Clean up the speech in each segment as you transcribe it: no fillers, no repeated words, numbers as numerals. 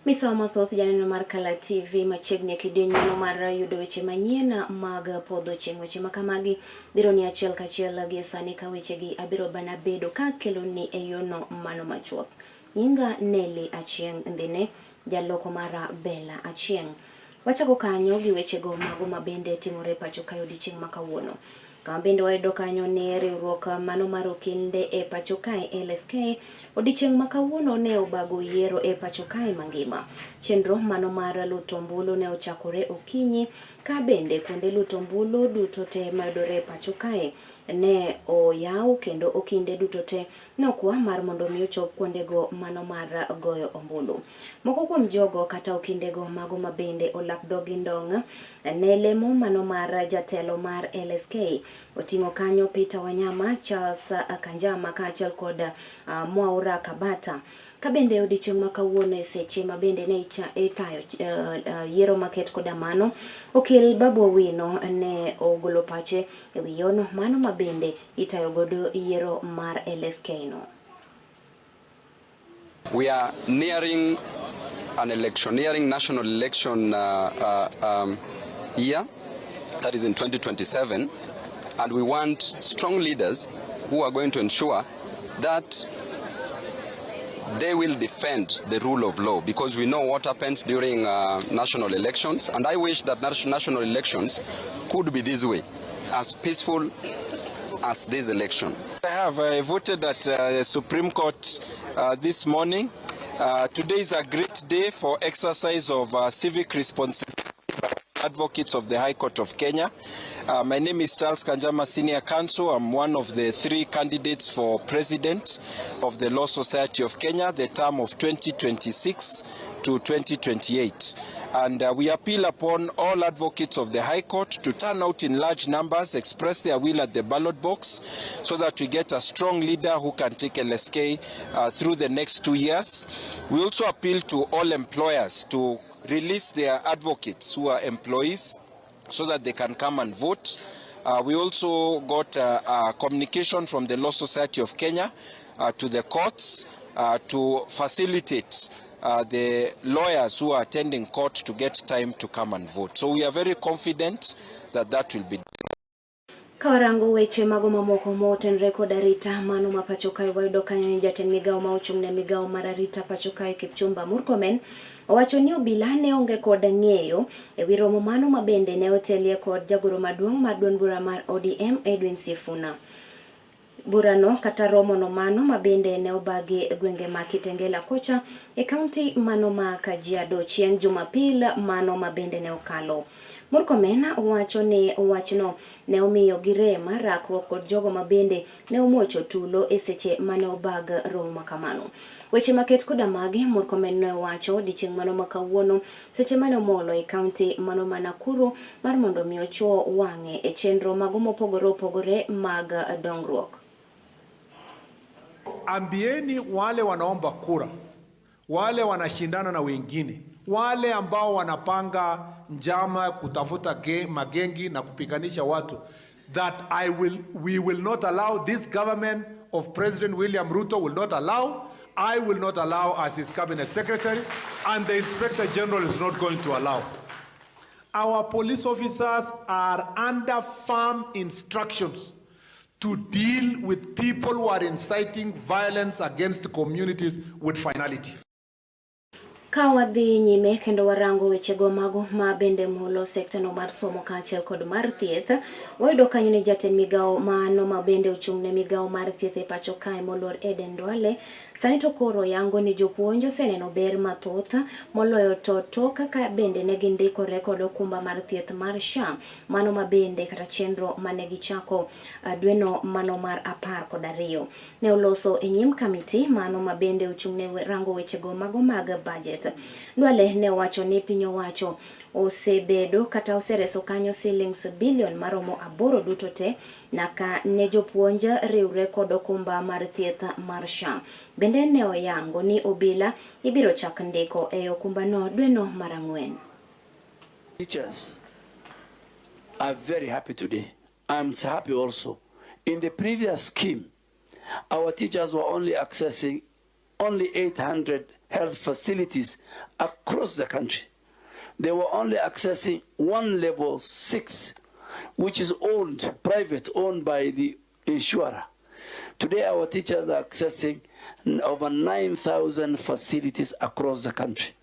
Misawa mathoth janeno mar Kala TV machiegni e kidieny mano mar yudo weche manyien mag podho chieng'. Weche ma kamagi biro ni achiel kachiel gi sani ka wechegi abiro bana bedo ka keloni e yono mano machuok. Nyinga Nelly Achieng' Ndhine, jaloko mara Bella Achieng'. Wachako kanyo gi wechego mago ma bende timore pacho kae odiechieng' ma kawuono. Kama bende wayudo kanyo ni riwruok mano mar okinde e pacho kae LSK odiechieng' ma kawuono ne obago yiero e pacho kae mangima. Chenro mano mar luto ombulu ne ochakore okinyi ka bende kuonde luto ombulu duto te mayudore e pacho kae ne oyaw kendo okinde duto te nokwa mar mondo mi ochop kuondego mano mar goyo ombulu. Moko kuom jogo kata okindego mago ma bende olap dhogi ndong' ne lemo mano mar jatelo mar LSK oting'o kanyo Peter Wanyama, Charles Kanjama kaachiel kod Mwaura Kabata. Ka bende odiechieng' ma kawuono e seche ma bende ne itayo yiero maket koda mano, okil Babu Owino ne ogolo pache e wi yono mano ma bende itayo godo yiero mar LSK no. We are nearing an election, nearing national election year, that is in 2027, and we want strong leaders who are going to ensure that they will defend the rule of law, because we know what happens during national elections, and I wish that national elections could be this way, as peaceful as this election. I have voted at the Supreme Court this morning. Today is a great day for exercise of civic responsibility by advocates of the High Court of Kenya. My name is Charles Kanjama, Senior Counsel. I'm one of the three candidates for President of the Law Society of Kenya, the term of 2026 to 2028. And we appeal upon all advocates of the High Court to turn out in large numbers, express their will at the ballot box, so that we get a strong leader who can take LSK through the next 2 years. We also appeal to all employers to release their advocates who are employees so that they can come and vote. We also got a communication from the Law Society of Kenya to the courts to facilitate the lawyers who are attending court to get time to come and vote. So we are very confident that that will be done. Ka warango weche mago mamoko motenre kod arita mano ma pacho kae, wayudo kanyo ni jatend migawo ma ochung' ne migawo mar arita pacho kae Kipchumba Murkomen owacho ni obila ne onge kod ng'eyo e wi romo mano ma bende ne otelie kod jagoro maduong' mar duond bura mar ODM Edwin Sifuna. Burano kata romono mano ma bende ne obagi e gwenge ma Kitengela kocha e kaunti mano ma Kajiado chieng' Jumapil mano ma bende ne okalo. Murkomen wacho ni wachno ne omiyo girem rakruok kod jogo ma bende ne omuocho tulo e seche mane obag romo ma kamano. Weche maket koda magi Murkomen ne owacho odiechieng' mano ma kawuono seche mane omolo e kaunti mano ma Nakuru mar mondo mi ochuo wang'e e chenro mago mopogore opogore mag dongruok. Ambieni wale wanaomba kura, wale wanashindana na wengine, wale ambao wanapanga njama kutafuta magengi na kupiganisha watu, that we will not allow, this government of President William Ruto will not allow, I will not allow as his cabinet secretary, and the Inspector General is not going to allow. Our police officers are under firm instructions to deal with people who are inciting violence against communities with finality. Ka wadhi nyime kendo warango wechego mago ma bende mulo sekta no mar somo kaachiel kod mar thieth, wayudo kanyo ni jatend migawo mano ma bende ochung' ne migawo mar thieth e pacho kae moluor Eden Duale sani to koro yango ni jopuonj oseneno ber mathoth moloyo to tok kaka bende ne gindikore kod okumba mar thieth mar SHA mano ma bende kata chenro mane gichako dweno mano mar 12. Ne oloso e nyim kamiti mano ma bende ochung' ne rango wechego mago mag budget. Duale ne owacho ni piny owacho osebedo kata osereso kanyo silings bilion maromo 8 duto te nyaka ne jopuonj riwre kod okumba mar thieth mar SHA. Bende ne oyango ni obila ibiro chak ndiko e okumbano dweno mar 4. Teachers are very happy today. I'm happy also. In the previous scheme, our teachers were only accessing only 800 health facilities across the country. They were only accessing one level 6, which is owned, private, owned by the insurer. Today, our teachers are accessing over 9,000 facilities across the country.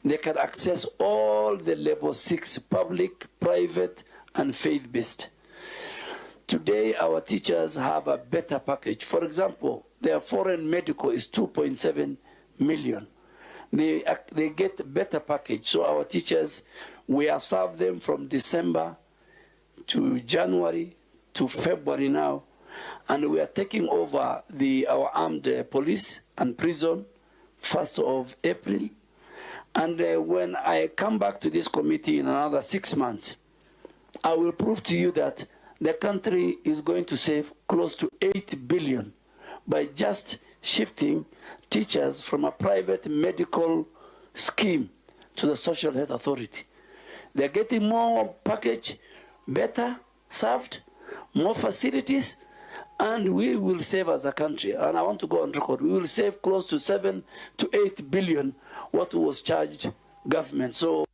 They can access all the level 6, public, private, and faith-based. Today, our teachers have a better package. For example, their foreign medical is 2.7 million. They get better package. So our teachers, we have served them from December to January to February now. And we are taking over our armed police and prison 1st of April. And when I come back to this committee in another 6 months, I will prove to you that the country is going to save close to 8 billion by just shifting teachers from a private medical scheme to the Social Health Authority. They're getting more package, better served, more facilities, and we will save as a country. And I want to go on record, we will save close to 7 to 8 billion what was charged government. So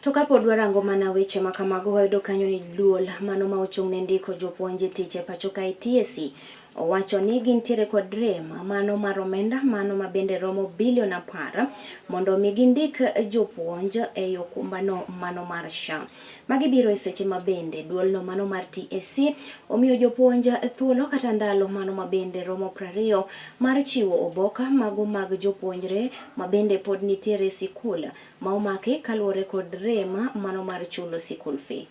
To kapod warango mana weche ma kamago, wayudo kanyo ni duol mano ma ochung' ne ndiko jopuonj e tich e pacho kae TSC owacho ni gintiere kod rem mano mar omenda mano ma bende romo bilion 10 mondo mi gindik jopuonj e okumbano mano mar SHA. Magi biro e seche ma bende duolno mano mar TSC omiyo jopuonj thuolo kata ndalo mano ma bende romo 20 mar chiwo oboka mago mag jopuonjre ma bende pod nitiere e sikul ma omaki kaluwore kod rem mano mar chulo sikul fee.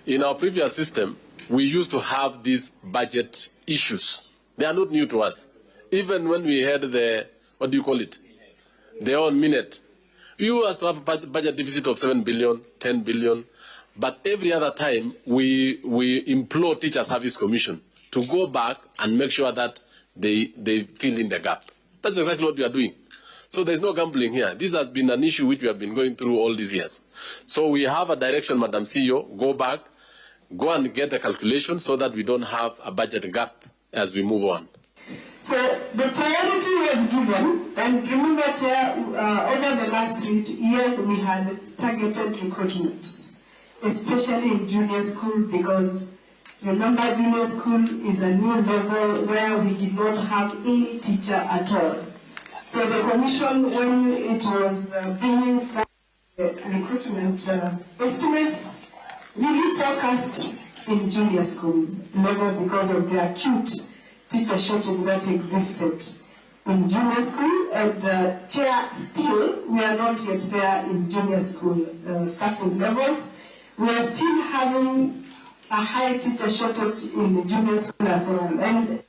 In our previous system, we used to have these budget issues. They are not new to us. Even when we had the, what do you call it? The own minute. We used to have a budget deficit of 7 billion, 10 billion. But every other time, we implore Teacher Service Commission to go back and make sure that they fill in the gap. That's exactly what we are doing. So there's no gambling here. This has been an issue which we have been going through all these years. So we have a direction, Madam CEO, go back, go and get a calculation so that we don't have a budget gap as we move on. So the priority was given, and remember, Chair, over the last 3 years we had targeted recruitment, especially in junior school, because remember, junior school is a new level where we did not have any teacher at all. So the Commission, when it was bringing forward the recruitment estimates, really focused in junior school level because of the acute teacher shortage that existed in junior school. And Chair, still, we are not yet there in junior school staffing levels. We are still having a high teacher shortage in the junior school as well. And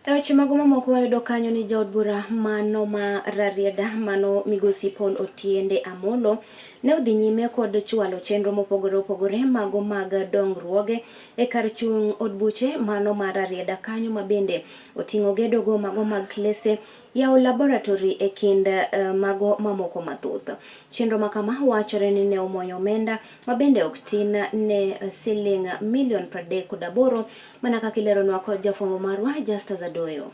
E weche mago mamoko wayudo kanyo ni jaod bura mano ma Rarieda mano migosi Paul Otiende Amolo ne odhi nyime kod chwalo chenro mopogore opogore mago mag dongruoge e kar chung' od buche mano ma Rarieda kanyo ma bende oting'o gedogo mago mag klese, yawo laboratory e kind mago mamoko mathoth. Chenro ma kama wachore ni ne omuonyo omenda ma bende ok tin ne siling milion 38 mana kaka ileronwa kod jafwambo marwa Justus Adoyo.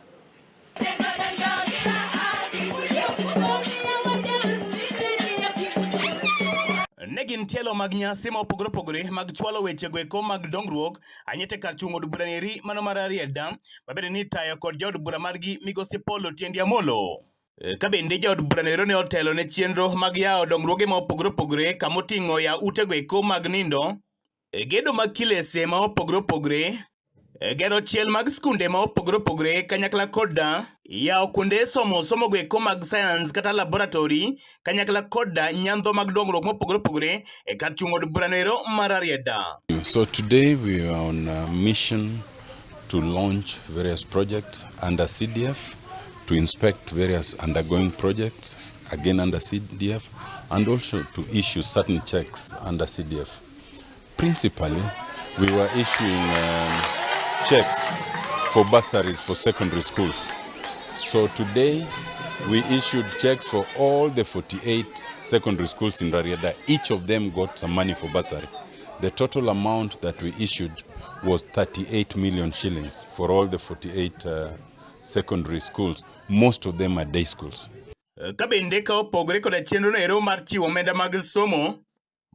Ne gin tielo mag nyasi ma opogore opogore mag chwalo weche goeko mag dongruok anyete kar chung' od bura neri mano mar Rarieda mabende ni itayo kod jaod bura margi migosi Paul Otiende Amolo. Ka bende jaod bura nero ne otelo ne chenro mag yawo dongruoge ma opogore opogore kamoting'o yawo ute goeko mag nindo, gedo mag kilese ma opogore opogore, gero chiel mag skunde ma opogore opogore kanyakla kod yawo kuonde somo somo goeko mag science kata laboratory kanyakla kod nyandho mag dongruok mopogore opogore e kar chung' od bura nero mar Rarieda. So today we are on a mission to launch various projects under CDF, to inspect various undergoing projects, again under CDF, and also to issue certain checks under CDF. Principally, we were issuing checks for bursaries for secondary schools. So today, we issued checks for all the 48 secondary schools in Rarieda. Each of them got some money for bursary. The total amount that we issued was 38 million shillings for all the 48 secondary schools. Most of them are day schools. Ka bende ka opogore koda chenro no ero mar chiwo omenda mag somo,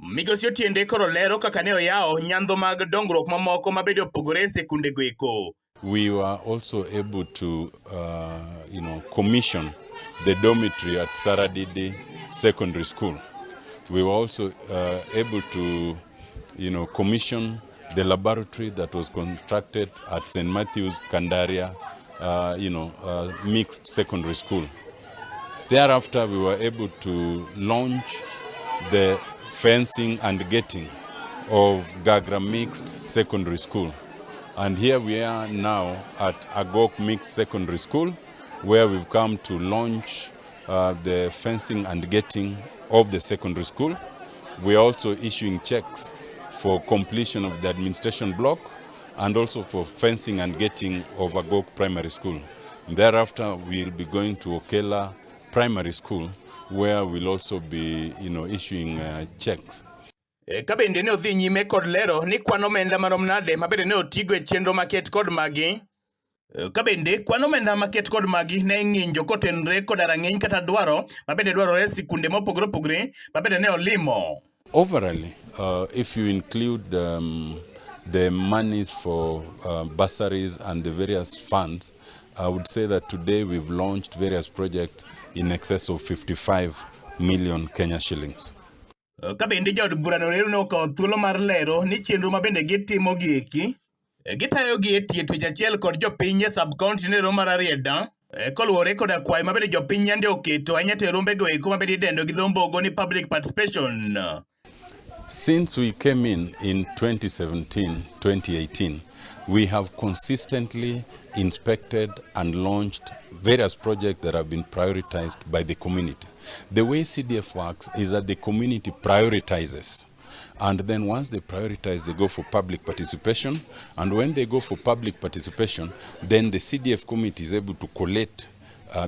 Migosi Otiende koro lero kaka ne oyawo nyandho mag dongruok mamoko mabende opogore e sekundego eko. We were also able to, commission the dormitory at Saradidi Secondary School. We were also able to, commission the laboratory that was constructed at St. Matthew's Kandaria, mixed secondary school. Thereafter, we were able to launch the fencing and gating of Gagra Mixed Secondary School. And here we are now at Agok Mixed Secondary School, where we've come to launch the fencing and gating of the secondary school. We are also issuing checks for completion of the administration block and also for fencing and gating of Agok Primary School. Thereafter, we'll be going to Okela Primary School, where we'll also be issuing checks. Ka bende ne odhi nyime kod lero ni kwan omenda marom nade ma bende ne otigo e chenro maket kod magi. Ka bende kwan omenda maket kod magi ne ing'injo kotenore koda rang'iny kata dwaro ma bende dwarore e sikunde mopogore opogore ma bende ne olimo. Overall, if you include the monies for bursaries and the various funds, I would say that today we've launched various projects in excess of 55 million Kenya shillings. Ka bende jaod burano ero ne okawo thuolo mar lero ni chenro ma bende gitimo gi eki gitayo gi e tie twech achiel kod jopiny e sub county nero mar Rarieda koluwore koda kwayo ma bende jopiny yande oketo ahinya to e rombego eko ma bende idendo gi dho mbogo ni public participation. Since we came in 2017, 2018, we have consistently inspected and launched various projects that have been prioritized by the community. The way CDF works is that the community prioritizes. And then once they prioritize, they go for public participation. And when they go for public participation, then the CDF committee is able to collate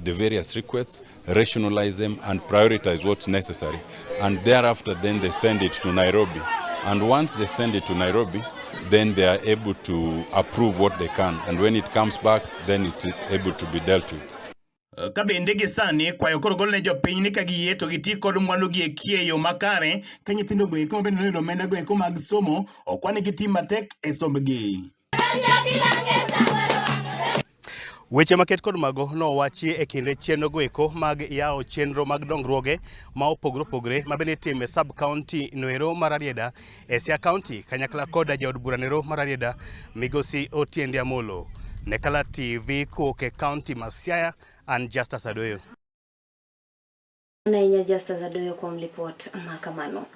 the various requests, rationalize them, and prioritize what's necessary. And thereafter, then they send it to Nairobi. And once they send it to Nairobi, then they are able to approve what they can. And when it comes back, then it is able to be dealt with. Ka bende gi sani kwayo koro gol ne jopiny ni ka giyie to giti kod mwandu gi eki e yo makare ka nyithindo go eko mabende noyudo omenda go eko mag somo okwa ni gitim matek e sombgi. Weche maket kod mago nowachi e kinde chenro go eko mag yawo chenro mag dongruoge ma opogore opogore ma bende itimo e sub county noero mar Rarieda e Siaya County kanyakla koda jaod bura nero mar Rarieda Migosi Otiende Amolo. Ne Kala TV kowuok e county ma Siaya, an Justus Adoyo. Ahinya Justus Adoyo kuom lipot ma kamano.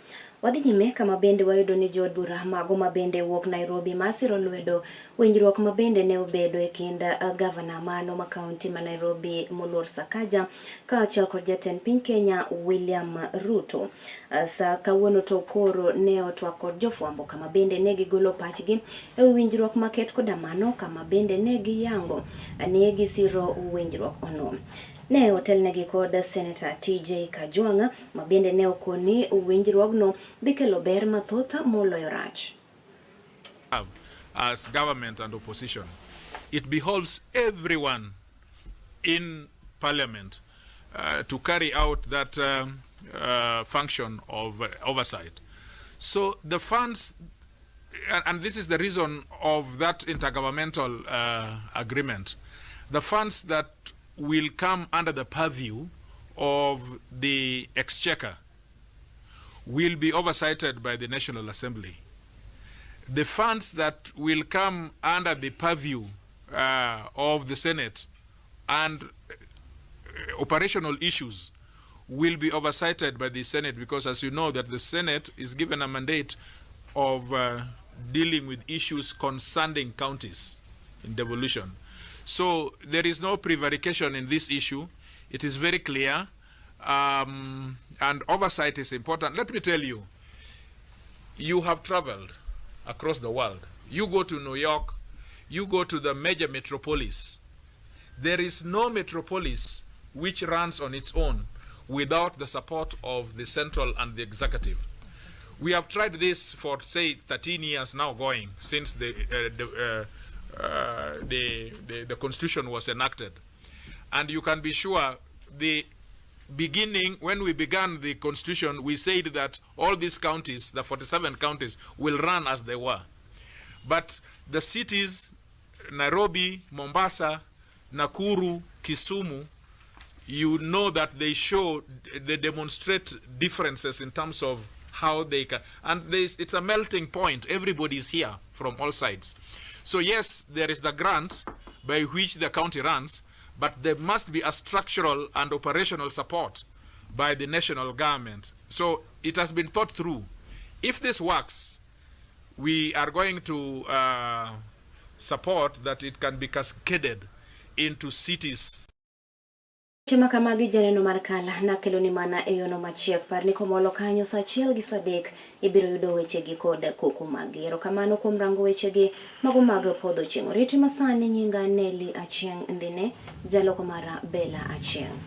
Wadhi nyime kama bende wayudo ni jood bura mago ma bende wuok Nairobi masiro lwedo winjruok ma bende ne obedo e kind gavana mano ma kaunti ma Nairobi moluor Sakaja kaachiel kod jatend piny Kenya William Ruto. Sa kawuono to koro ne otwak kod jofwambo kama bende ne gigolo pachgi e wi winjruok maket koda mano kama bende ne giyango ni gisiro winjruok ono. Ne otelnegi kod Senator TJ Kajwang' ma bende ne okoni winjruogno dhi kelo ber mathoth moloyo rach. As government and opposition, it behoves everyone in parliament to carry out that function of oversight. So the funds, and this is the reason of that intergovernmental agreement, the funds that will come under the purview of the exchequer will be oversighted by the National Assembly. The funds that will come under the purview of the Senate and operational issues will be oversighted by the Senate, because as you know that the Senate is given a mandate of dealing with issues concerning counties in devolution. So there is no prevarication in this issue. It is very clear, and oversight is important. Let me tell you, you have traveled across the world. You go to New York, you go to the major metropolis. There is no metropolis which runs on its own without the support of the central and the executive. We have tried this for, say, 13 years now going, since the, the, the, the, the constitution was enacted. And you can be sure the beginning, when we began the constitution, we said that all these counties, the 47 counties, will run as they were. But the cities, Nairobi, Mombasa, Nakuru, Kisumu, you know that they show, they demonstrate differences in terms of how they can, and it's a melting point. Everybody is here from all sides. So yes, there is the grant by which the county runs, but there must be a structural and operational support by the national government. So it has been thought through. If this works, we are going to support that it can be cascaded into cities. Weche ma kamagi janeno mar kala nakelo ni mana e yono machiek par ni komolo kanyo saa achiel gi saa adek ibiro yudo wechegi kod koko maggi. Erokamano kuom rango wechegi mago mag podho chieng'. Oriti masani nyinga Nelly Achieng' Ndhine, jaloko mara Bella Achieng'.